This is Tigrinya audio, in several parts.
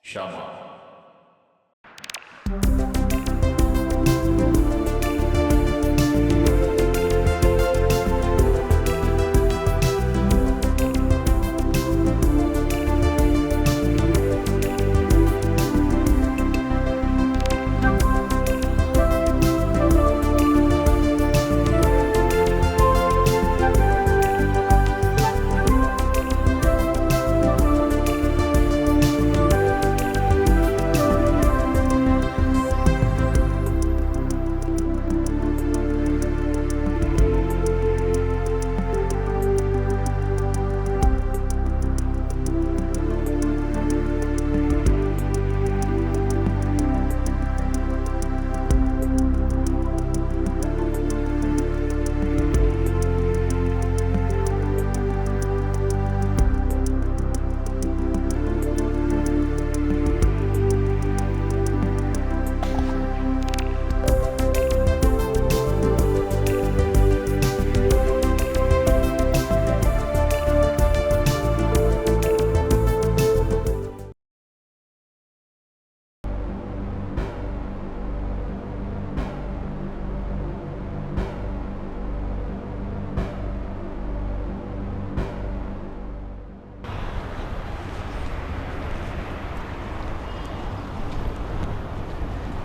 ሻማ።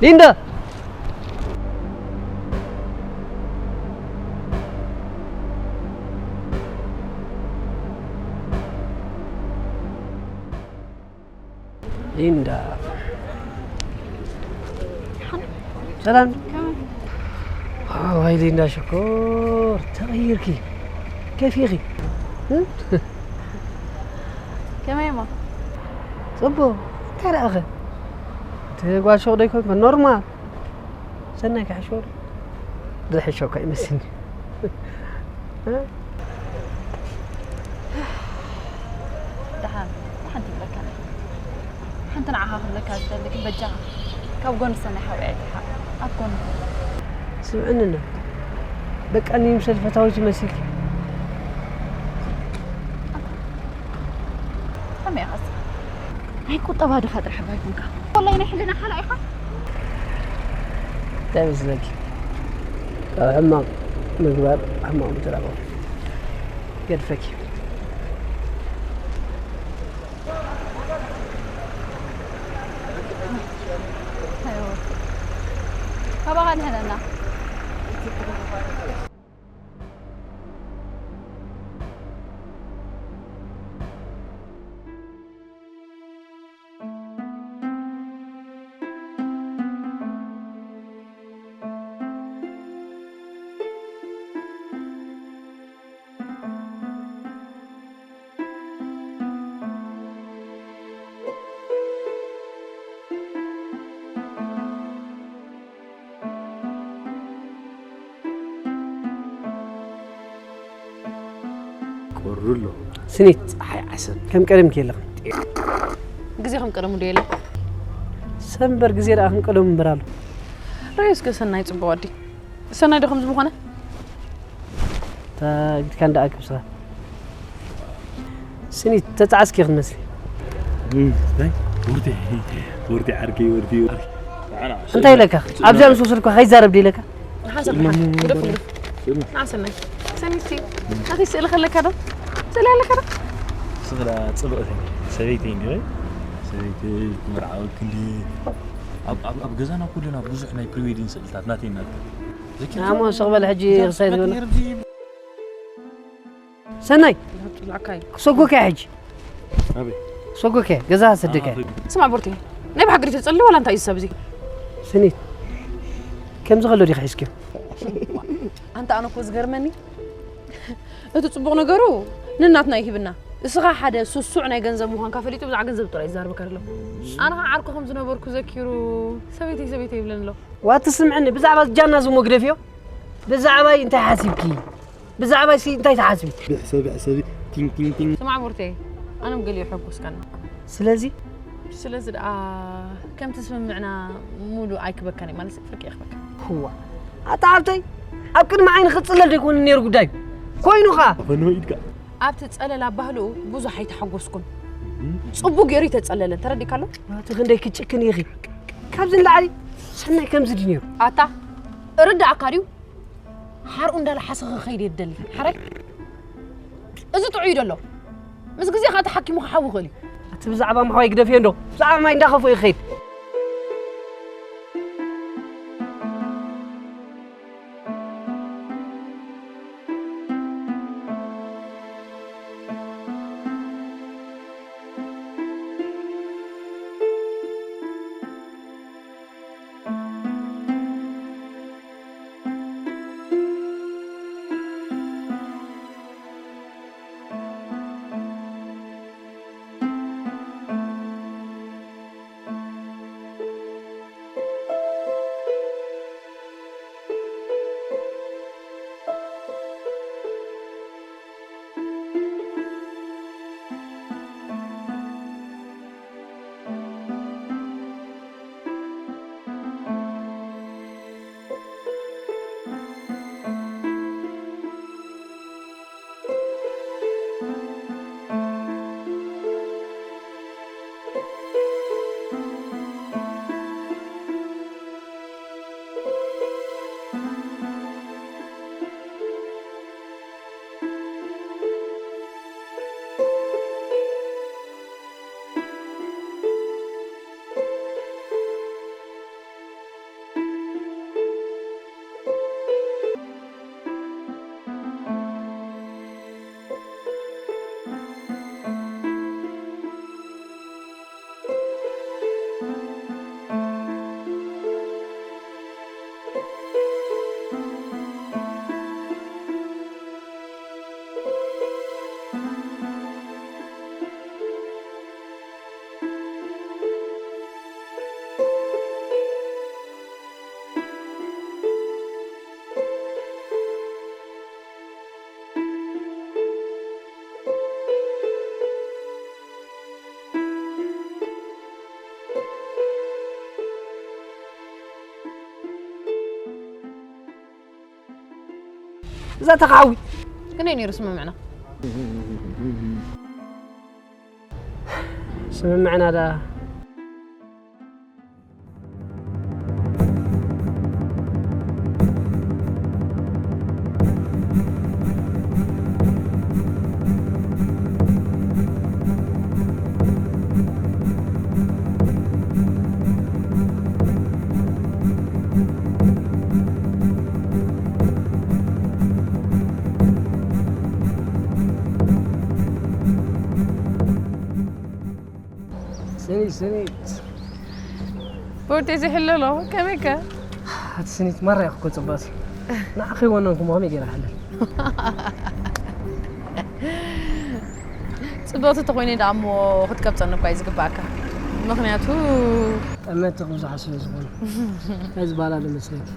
ሊንዳ! ሊንዳ። ሰላም። ዋይ ሊንዳ ሽኮር፣ ተቐይርኪ። ከፊኺ። እ? ከመይ እሞ? ጽቡቕ። እንታይ ደኣ ኸ? እቲ ጓል ሹቕ ዶ ኣይኮንኩን? ኖርማል። ሰናይ ክሕሾ ዶ? ዝሕሾ እኳ ይመስልኒ። እ? ደሓን፣ ሓንቲ ይብለካ ነይ። ሓንቲ ንዓኻ ክብለካ ዝደሊ ግን በጃኻ ካብ ጎኒ ሰናይ ሓውያ ኣይትርሓቕ። ኣብ ጎኒ። ስምዕኒ እንዶ። በቃ ንይምሰል ፈታዊት መሲልኪ። ከመይ ኢኻ እስኻ? ናይ ቁጠባ ድኻ ጥራሕ እባ ኣይኮንካ። ወላሂ ናይ ሕልና ሓላ ኢኻ። እንታይ ይመስለኪ? ካብ ሕማቕ ምግባር ሕማቕ ምትራፍ ገድፈኪ። ካባኻ ድሕነና። ቁሩ ኣሎ። ስኒት። ጸሓይ ዓሰብ። ከም ቀደምኪ የለኽን። ግዜ ከም ቀደሙ ዶ የለን? ሰብ እምበር ግዜ ደኣ ከም ቀደሙ እምበር ኣሎ። ርእዩ እስከ ሰናይ ጽቡቕ ወዲ። ሰናይ ዶ ከምዚ ምኾነ? እታ ኢድካ እንዳኣክብ ስኻ። ስኒት፣ ተጻዕስኪ ክትመስሊ። እም፣ እንታይ? ውርቲ፣ ውርቲ ዓርከይ፣ ውርቲ፣ ውርቲ። እንታይ ኢለካ? ኣብዚኣ ምስ ወሰድኳ ከይዛረብ ዶ ኢለካ? ንሓንሳብ፣ ንሓንሳብ። ግደፍ፣ ግደፍ። ንዓ ሰናይ። ሰኒቲ፣ ናተይ ስእሊ ከለካ ዶ? ስእሊ ኣለካ ዶ? ስእላ ጽብቕቲ ሰበይቲ እንዲ፣ ሰበይቲ መርዓዊ ክንዲ ኣብ፣ ኣብ፣ ኣብ ገዛና ኩልና ብዙሕ ናይ ፕሪዌዲንግ ስእልታት ናተይ ናትካ። ኣሞ ስቕ በል ሕጂ ክሳይ ዝበለ። ሰናይ፣ ክሰጎካ ሕጂ። ኣበይ? ክሰጎካ፣ ገዛ ሰደካ። ኣበይ? ስማዕ ቡርቲ፣ ናይ ብሓቂ ድዩ ተጸሊ ዋላ እንታይ እዩ ሰብ እዚ? ስኒት፣ ከምዚ ከሎ ዲኻ ሒዝክዮ? ኣንታ ኣነ እኮ ዝገርመኒ፣ እቲ ጽቡቕ ነገሩ ንናትና ይሂብና። እስኻ ሓደ ስሱዕ ናይ ገንዘብ ምዃንካ ፈሊጡ ብዛዕባ ገንዘብ ጥራይ ይዛረበካ ዘሎ። ኣነ ኸዓ ዓርኩ ከም ዝነበርኩ ዘኪሩ ሰበይተይ ሰበይተይ ይብለኒ ኣሎ። ዋቲ ስምዕኒ፣ ብዛዕባ ጃና ዝሞ ግደፍዮ። ብዛዕባይ እንታይ ሓሲብኪ? ብዛዕባይሲ እንታይ ትሓስቢ? ብሕሰቢ፣ ሕሰቢ፣ ቲንግ፣ ቲንግ፣ ቲንግ። ስማዕ ቡርቴ፣ ኣነ ብገሊኡ የሐጉስካኒ። ስለዚ? ስለዚ ደኣ ከምቲ ስምምዕና ሙሉእ ኣይክበካን እየ፣ ማለት ፍርቂ ይኽበካ። ህዋ፣ ኣታ ሓብተይ፣ ኣብ ቅድሚ ዓይኒ ክጽለል ደይኮነ ነይሩ ጉዳዩ። ኮይኑ ኸኣ። ፈንዎ ኢድካ። ኣብቲ ጸለል ኣባህልኡ ብዙሕ ኣይተሓጎስኩን። ጽቡቅ ገይሩ ይተጸለለን። ተረዲካ ኣሎ? ኣቲ ክንደይ ክጭክን ኢኺ። ካብዚ ንላዕሊ ሰናይ ከምዚ ድዩ ነይሩ? ኣታ እርዳእካ ድዩ? ሓርኡ እንዳለሓሰ ክኸይድ እየ ዝደሊ። ሓራይ? እዚ ጥዑይ ዶ ኣሎ? ምስ ግዜ ከኣ ተሓኪሙ ክሓዊ ይኽእል እዩ። ኣቲ ብዛዕባ ምሕዋይ ግደፍዮ እንዶ። ብዛዕባ ማይ እንዳኸፍኦ ይኸይድ። እዛ ተኻዊ። ክንደይ ነይሩ ስምምዕና? ስምምዕና ዳ ስኒት ስኒት። ቦርቴ ዝሕለሎ ከመይከ? ኣቲ ስኒት ማራ ኢኹ እኮ ጽብቕቲ። ንዓኺ ወነንኩሞ ከመይ ገይረ ክሕለል? ጽብቕቲ ተኾይነ ደኣ እሞ ክትቀብጸኒ እኳ እዩ ዝግባኣካ። ምኽንያቱ ጠመትቲ ብዙሓት ስለ ዝኾኑ። እንታይ ዝበሃል ኣሎ መስለኪ?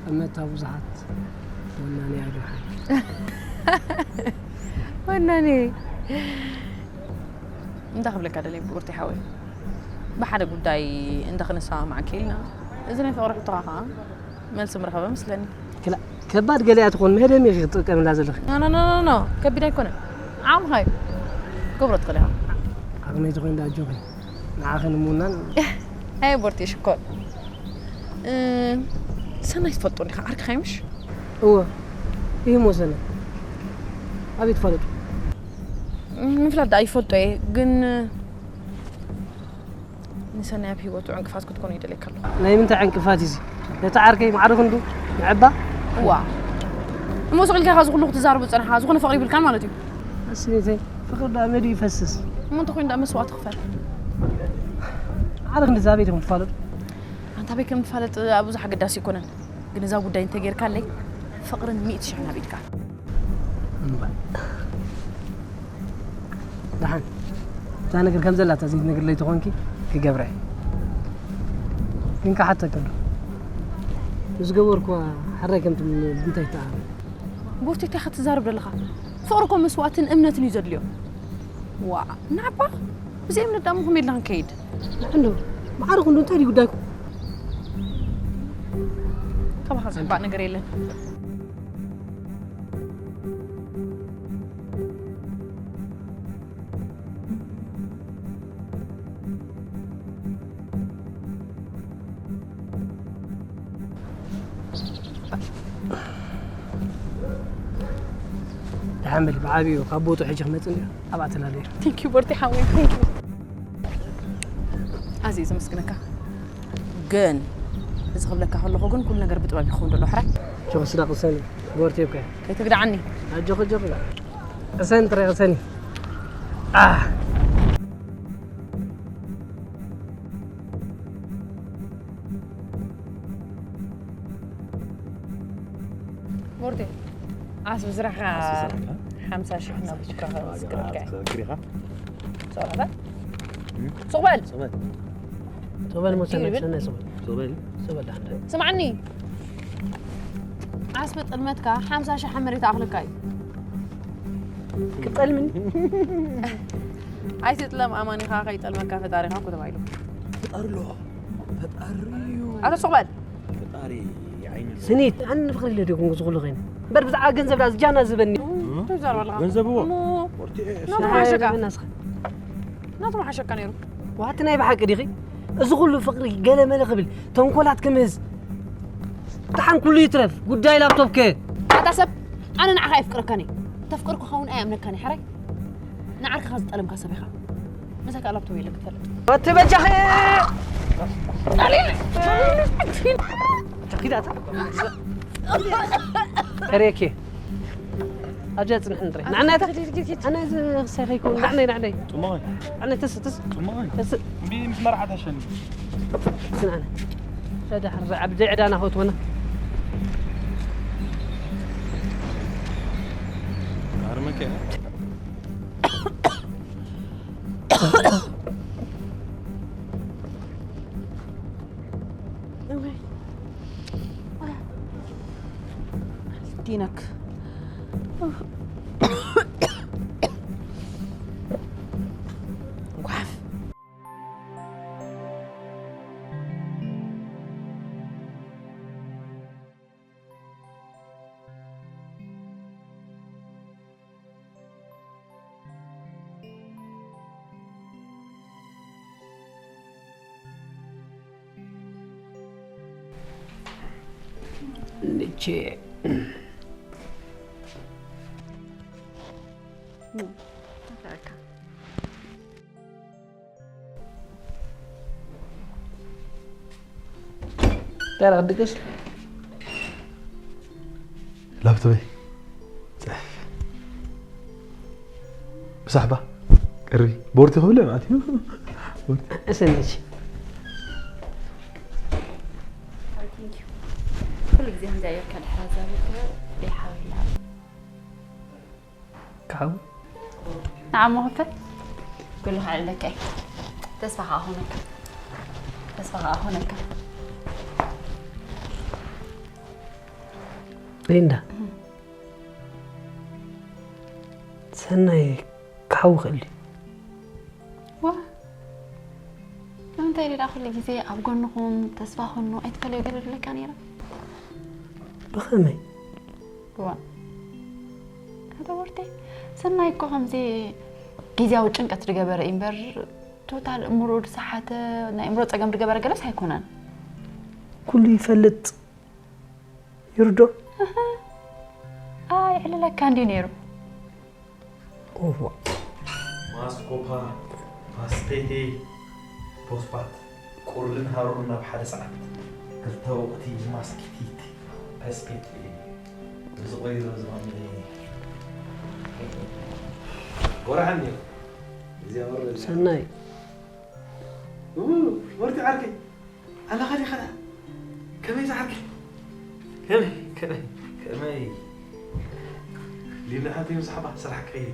ጠመትታ ብዙሓት ወናኒ ኣግርሓ። ወናኒ። እንታይ ክብለካ ደለየ ብቁርቲ ሓወይ፣ ብሓደ ጉዳይ እንተ ክንሰማማዕ ክኢልና፣ እዚ ናይ ፍቕሪ ሕቶኻ ኸኣ መልሲ ምረኸበ መስለኒ። ክላ-፣ ከባድ ገለ እያ ትኾን፣ መደም ኢኺ ክትጥቀምላ ዘለኺ። ኖ፣ ኖ፣ ኖ፣ ኖ፣ ኖ፣ ከቢድ ኣይኮነን። ዓቕምኻ እዩ። ክትገብሮ ትኽእል ኢኻ። ዓቕመይ ተኾይኑ ደኣ ኣጆኺ። ንዓኺ ንምውናን። ኣይ ቦርቴ ሽኮር። እ፣ ሰናይ ትፈልጦ ዲኻ? ዓርክኻ እዩ ምሽ? እወ። ይህ ሞ ሰናይ። ኣበይ ትፋለጡ? ምፍላጥ ደኣ ይፈልጦ እየ፣ ግን ንሰናይ ኣብ ህይወቱ ዕንቅፋት ክትኮኑ ይደልየካ ኣለኹ። ናይ ምንታይ ዕንቅፋት እዩ እዚ? ነቲ ዓርከይ ማዕረ ክንዱ ንዕባ? እዋ። እሞ ስቕ ኢልካ ኢኻ እዚ ኩሉ ክትዛረቡ ዝጸናሕካ፣ ዝኾነ ፍቕሪ ይብልካን ማለት እዩ። ኣስኒተይ፣ ፍቕሪ ደኣ መሊኡ ይፈስስ። እሞ እንተኾይኑ ደኣ መስዋእቲ ክፈል። ማዕረ ክንዲ ዛቤት ኢኹም ትፋለጡ? ኣንታ ኣበይ ከም ንፋለጥ ኣብ ብዙሕ ኣገዳሲ ኣይኮነን። ግን እዛ ጉዳይ እንተጌርካለይ፣ ፍቕርን ሚእቲ ሽሕን ኣብ ኢድካ። እምበር። ደሓን፣ እታ ነገር ከም ዘላታ ዘይትነግርለይ ተኾንኪ፣ ክገብራ እየ። ግን ክሓተኪ ኣሎ። ምስ ገበርኩዋ ሕራይ ከም ትብልኒ ብምንታይ ይተኣማመን? ቦርቴ፣ እንታይ ኢኻ ትዛረብ ዘለኻ? ፍቕሪ እኮ መስዋእትን እምነትን እዩ ዘድልዮ። ዋእ፣ ናባ፣ ብዘይ እምነት ደኣ እሞ ከመይ ኢልና ክንከይድ? እንዶ፣ ማዕረ ክንዱ እንታይ ድዩ ጉዳይኩም? ካባኻ ዝሕባእ ነገር የለን። ተሓመል ብዓብዩ ካብ ቦትኡ ሕጂ ክመጽእ እንድዩ ኣብኣ ተላለየ። Thank you ቦርቲ ሓወይ thank you። ኣዝየ ዘመስግነካ። ግን እዚ ክብለካ ከለኹ ግን ኩሉ ነገር ብጥበብ ይኸውን ዘሎ ሕራይ። ጆኽስ ዳ ቅሰኒ ቦርቲ ይብካ። ከይትግድዓኒ። ኣጆኺ ጆኺ። ቅሰኒ ጥራይ ቅሰኒ። ቦርቴ ዓስቢ ስራሕካ ሓምሳ ሽሕ ናብ ቡካ ክስክረካ እዩ። ክሪኻ ሶራታ ሱቕ በል ሶበል ሞ ሰናይ ሰናይ ሶበል ሶበል ሶበል ዳሕንዳ ስምዓኒ ዓስቢ ጥልመትካ ሓምሳ ሽሕ መሬት ኣኽልካ እዩ ክጠልምን ኣይትጥለም ኣማኒኻ ከይጠልመካ ፈጣሪኻ እኮ ተባሂሉ ፈጣሪ ኣሎ ፈጣሪ እዩ ኣቶ ሱቕ በል ፈጣሪ ዓይኒ ኣሎ ስኒት ኣነ ንፍቅሪ ኢለ ዲኹም ዝኹሉ ኸይነ እምበር ብዛዕባ ገንዘብ ዳ ዝጃና ዝበኒ ተዛረብ ኣለኻ ገንዘብዎ እሞ ወርቲኤ ናቱ መሓሸካ ናስኻ ናቱ መሓሸካ ነይሩ ዋቲ ናይ ብሓቂ ዲኺ እዚ ኩሉ ፍቅሪ ገለ መለ ክብል ተንኮላት ክምህዝ ደሓን ኩሉ ይትረፍ ጉዳይ ላፕቶፕ ከ ኣታ ሰብ ኣነ ንዓኻ የፍቅረካኒ ተፍቅርኩ ኸውን ኣይኣምነካኒ ሕራይ ንዓርክኻ ዝጠለምካ ሰብ ኢኻ መሳካ ላፕቶፕ የለ ክትፈልጥ ወቲ በጃኺ ኪዳታ ተሬኬ ኣብዚኣ ጽንሕ ንጥረ ንዓናታ ኣነ እዚ ክሳይ ከይከውን ንዓነይ ንዓነይ ጥሞይ ንዓነይ ተስ ተስ ጥሞይ ተስ እምቢ ምስ መርዓት ኣሸኒ ስንዓነ ሸዳሕር ኣብ ዘይዕዳና ከውትወና ኣርመከ ዲነክ ጓፍ ንቼ ተራ ክድቅስ ላፕቶይ ጽሕፍ ብሳሕባ ቅርቢ ቦርቲ ክብለ ማለት እዩ ቦርቲ እሰነች ኩሉ ግዜ ከምዚ ኣየርካ ድሕራ ዛቢርካ ዘይሓብላ ክሓው ንዓሞ ክፈል ኩሉ ከዕልለካ እዩ ተስፋ ከዓ ኾነካ ተስፋ ከዓ ኾነካ ሊንዳ ሰናይ ክሓው ይኽእል ድዩ ዋ ንምንታይ ደኣ ኩሉ ግዜ ኣብ ጎንኹም ተስፋ ኾኑ ኣይትፈለዩ ገለ ድብለካ ነይረ ብኸመይ ዋ ኣቶ ወርቴ ሰናይ እኮ ከምዚ ግዜያዊ ጭንቀት ድገበረ እዩ እምበር ቶታል እምሮ ድሰሓተ ናይ እምሮ ፀገም ድገበረ ገለስ ኣይኮነን ኩሉ ይፈልጥ ይርዶ ኣይዕልለካ እንድዩ ነይሩ ኦዋ ማስኮፓ ፓስፔቴ ፖስፓት ቁርልን ሃሩርን ናብ ሓደ ሰዓት ክልተ ወቕቲ ማስኪቲት ፓስፔት እዚ ቆይሮ ዝማምለ ጎራዕን እዩ እዚኣ ወረደ ሰናይ ወርቲ ዓርከይ ኣለኻ ዲኻ ደኣ ከመይ ዝዓርከይ ከመይ ከመይ ከመይ ሊና ሓንቲ ምሳሕባ ስራሕ ቀይሪ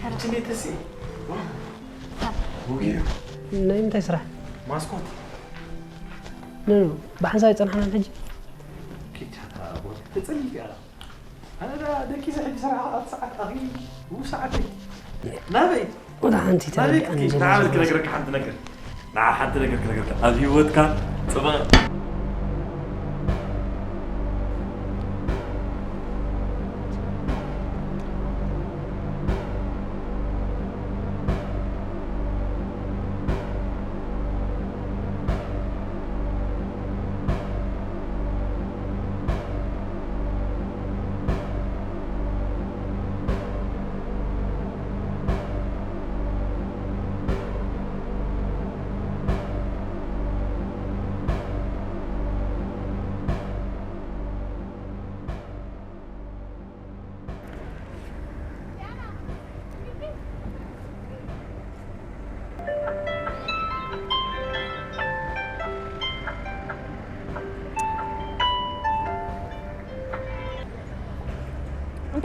ሕጂ እንዴት ተስኢ ወጊሩ ናይ ምንታይ ስራሕ ማስኮት ኖ ብሓንሳብ ይፀናሕናን ሕጂ ኪቻታ ተፀሊፍ ያላ ኣነ ዳ ደቂሰ ሕጂ ስራሕ ኣት ሰዓት ኣኺ ው ሰዓት ናበይ ወደ ሓንቲ ናበይ ተረድኣኒ ክትከይድ ንዓበል ክነግረካ ሓንቲ ነገር ንዓ ሓንቲ ነገር ክነግረካ ኣብ ህይወትካ ፅበ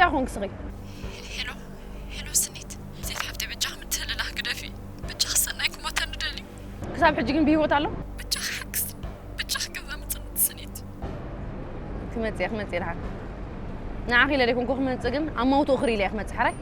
እንታይ ኾንክ ስኺ? ሄሎ፣ ሄሎ ስኒት፣ ሴት ሓፍተይ በጃኺ ምትህልላኽ ግደፊ። በጃኺ ሰናይ ክሞተኒ ደልዩ። ክሳብ ሕጂ ግን ብህይወት ኣሎ? በጃኺ ሓግዝኒ፣ በጃኺ ገዛ ምጽኒ ስኒት። ክመጽእ እየ፣ ክመጽእ እየ ደሓን። ንዓኺ ኢለ ዘይኮንኩ ክመጽእ ግን ኣብ መውትኡ ክርኢ ኢለ እየ ክመጽእ ሕራይ።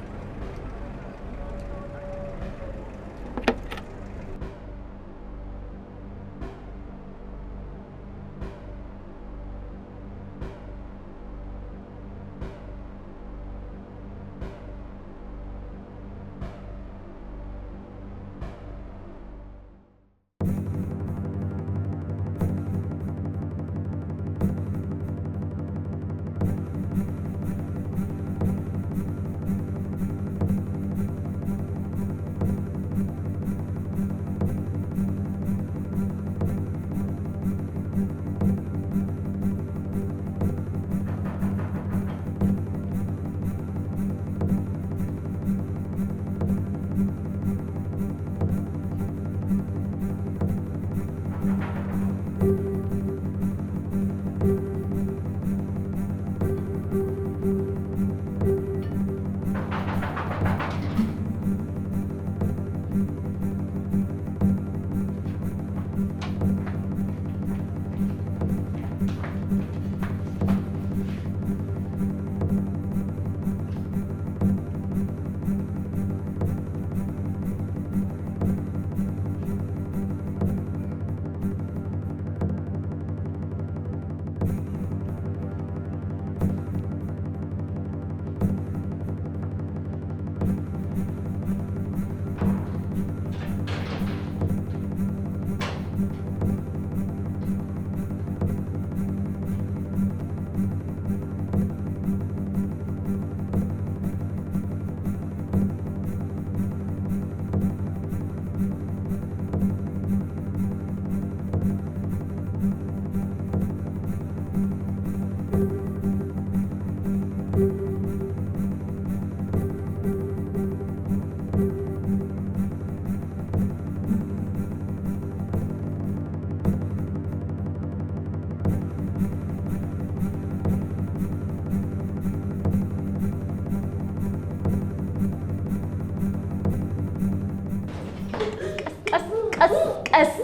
ቀስ፣ ቀስ፣ ቀስ፣ ቀስ።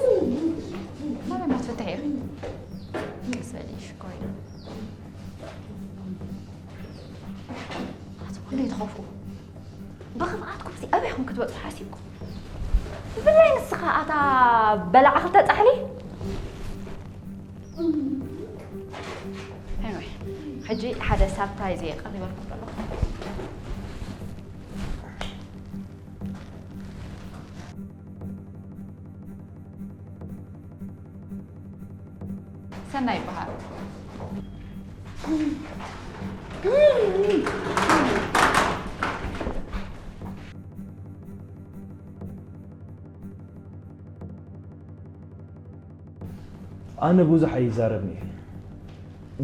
ናበይ እሞ ትፍትሕ ኢኺ? ቀስ በሊ፣ ሽኮሪና። ኣቲ ኩሉ ይትኸፉ። ብኽፍኣትኩም ሲ ኣበይ ኢኹም ክትበጽሑ ሓሲብኩም? ብፍላይ ንስኻ ኣታ በላዕ ክልተ ጻሕሊ። Anyway፣ ሕጂ ሓደ ሳፕራይዝ እየ ቀሪበልኩም ዘለኹ። ሰናይ ይበሃል። ኣነ ብዙሕ ኣይዛረብን እየ።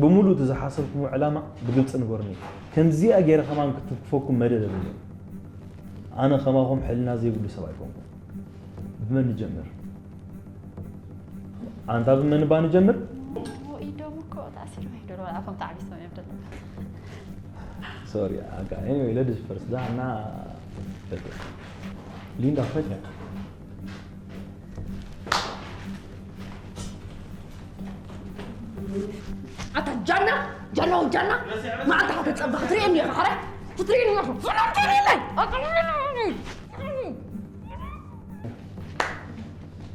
ብምሉእ እቲ ዝሓሰብኩምዎ ዕላማ ብግልጺ ንገሩኒ። ከምዚኣ ገይረ ከማን ክትትክፈኩም መደብ የብለይን። ኣነ ከማኹም ሕልና ዘይብሉ ሰብ ኣይኮንኩን። ብመን ንጀምር? ኣንታ ብመን እባ ንጀምር? ኢዶም እኮ ተኣሲሮም እዮም፣ ደሎ ኣፎም ተዓቢሶም እዮም ደሎ። ሶሪ፣ ኣጋ፣ anyway፣ ladies first፣ ዳ፣ እና፣ ሊንዳ፣ ክፈትያ። ኣታ ጃና፣ ጃና ወጃና፣ መዓልትኻ ተጸብኻ ትርእየኒ ኢኻ፣ ሓራይ? ትርእየኒ ኢኻ። ሰላም ትርእየለይ።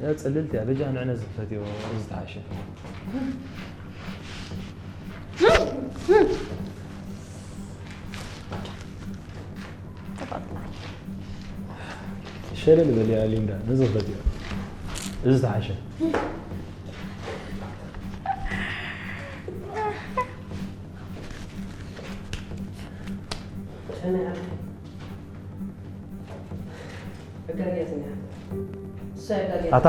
ያ ጽልልቲ እያ፣ በጃ ንዕነ ዝፈትዮ እዚ ተሓሸ። ሸለል በልያ ሊንዳ፣ ነዚ ፈትዮ። እዚ ተሓሸ። ኣታ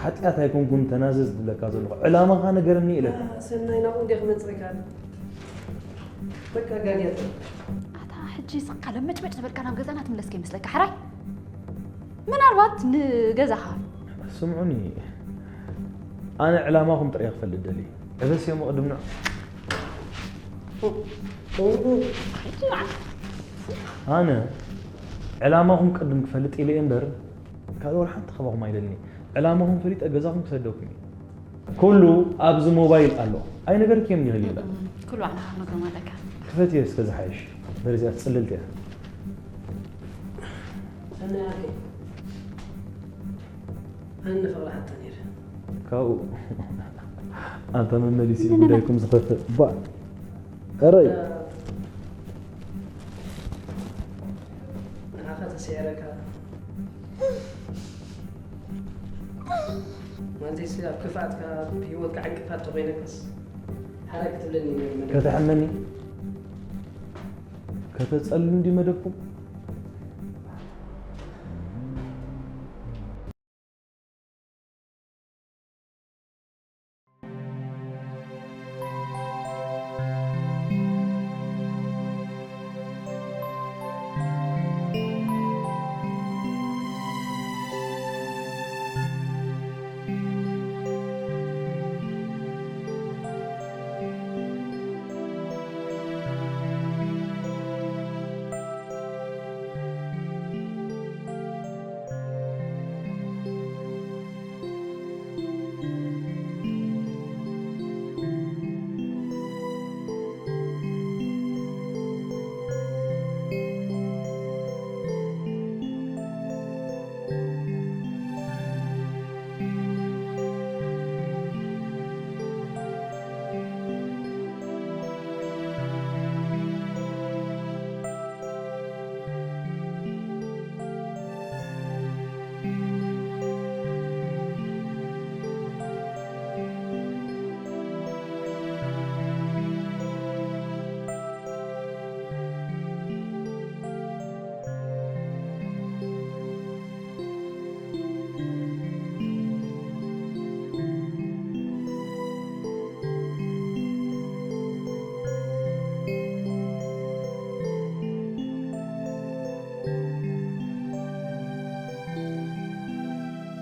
ሓጢኣት ኣይኮንኩን ተናዘዝ ዝብለካ ዘለኹ። ዕላማኻ ንገረኒ ኢለካ። ሰናይ ናብኡ እንዲየ ክመጽእ ኢለ። በቃ ጋግያት። ኣታ ሕጂ ስቕካ ለመጭመጭ ዝበልካ ናብ ገዛና ትምለስ ከይመስለካ፣ ሕራይ? ምናልባት ንገዛኻ። ስምዑኒ፣ ኣነ ዕላማኹም ጥራይ ክፈልጥ ደልየ። ዕበስ እዮም ቅድም ንዑ። ኣነ ዕላማኹም ቅድም ክፈልጥ ኢለ እየ እምበር ካልእ ወላ ሓንቲ ካባኹም ኣይደልኒ። ዕላማኹም ፈሊጠ ገዛኹም ክሰደኩም እየ። ኩሉ ኣብዚ ሞባይል ኣሎ። ኣይነገርክዮም ይኽእል ይላ። ኩሉ ኣነ ክነግሮም ኣለካ። ክፈትዮ እስከ ዝሓይሽ። በርዚኣ ትጽልልቲ እያ። ሰናይ ዓርከይ፣ ኣነ ፍቕሪ ሓታ ነይረ። ካብኡ ኣንታ መመሊሲ እዩ ጉዳይኩም ዝኸፍእ። ባ ኧረይ ንዓኻ ተስዒረካ ማለተይሲ ኣብ ክፍኣትካ ኣብ ህይወትካ ዕንቅፋት ተኾይነካስ ሓራይ ክትብለኒ ነይሩ መደብ። ከተሕመኒ ከተጸልም ድዩ መደብኩም?